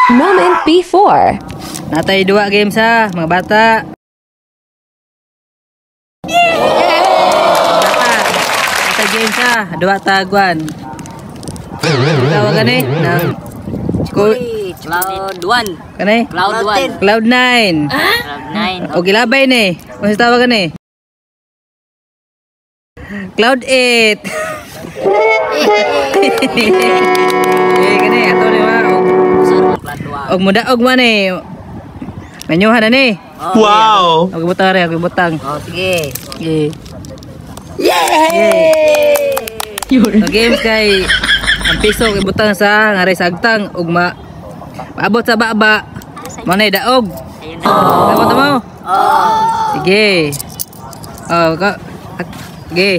Moment before. Natay duwa games ha, mga bata. Bata. Natay games ha, duwa tagwan. Tawag gani nang Cloud 1. Kani? Cloud 1. Cloud 9. Cloud 9. O gilabay ni. Unsa tawag gani? Cloud 8. Eh kani ato ni wa. Og mudaog man ni. Manyuhan na ni. Wow. Og butang re, og butang. Oh, sige. Sige. Yay! So games kay ang piso kay butang sa ngaray sa agtang ug ma maabot sa baba. Mo nay daog. Tama tama. Sige. Oh, ka. Sige.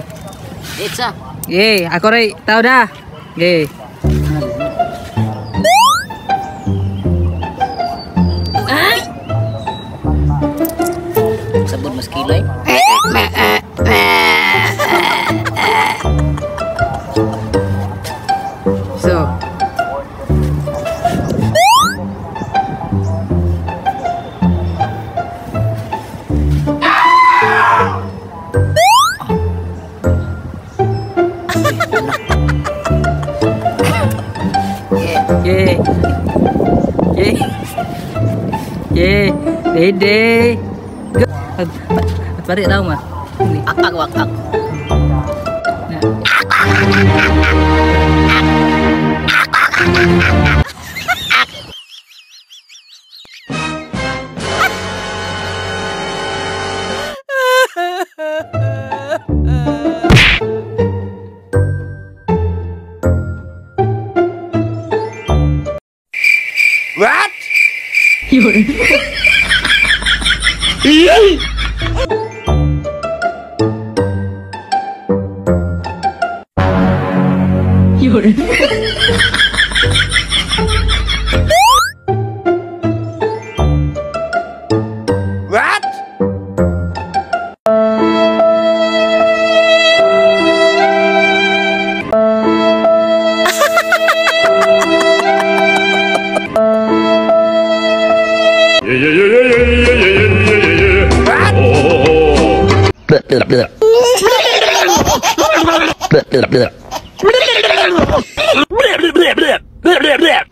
It's a. Sige, ako ray tao da. Sige. Sabon mas kilay. So. Yeah. Yeah. Yeah. Ready. Go. At pare daw ma. Ak ak ak ak. What? What? Yeah, yeah, yeah, yeah, yeah, yeah, yeah, yeah, yeah. Oh, oh, oh. Yeah, yeah, yeah, yeah, yeah, yeah, yeah, yeah.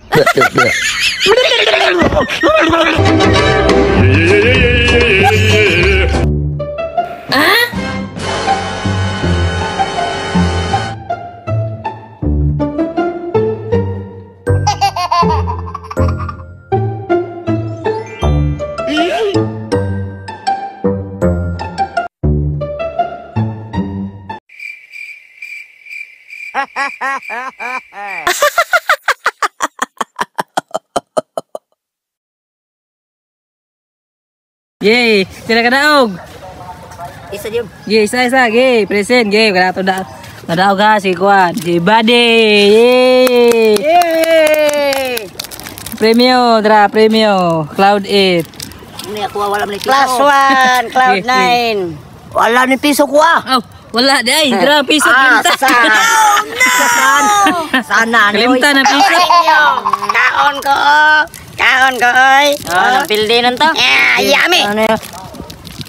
Yay, sila ka daog. Isa jud. Yay, isa isa, yay, present, yay, kada to da. Nadaog ha si Kuan, si Buddy. Yay! Yay! Premio, dra, premio. Cloud 8. Ni ako wala man ni piso. Plus 1, cloud Okay, 9. Wala ni piso ko ah. Oh, wala di ay, dra piso Ah, kalimta. sa Sana ni. Kalimta na piso. Kaon ko. Kaon ko oy. Ah, nang pildi nan ta. Yeah, yummy. Ano ya?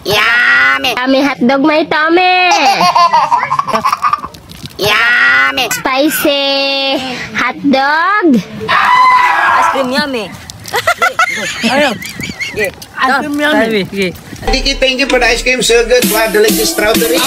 Yummy. Yummy hotdog may tummy. Yummy. Spicy hotdog. Ice cream yummy. Ayo. Sige. Ice cream yummy. Sige. Thank you, thank you for the ice cream. So good. Wow, delicious strawberry.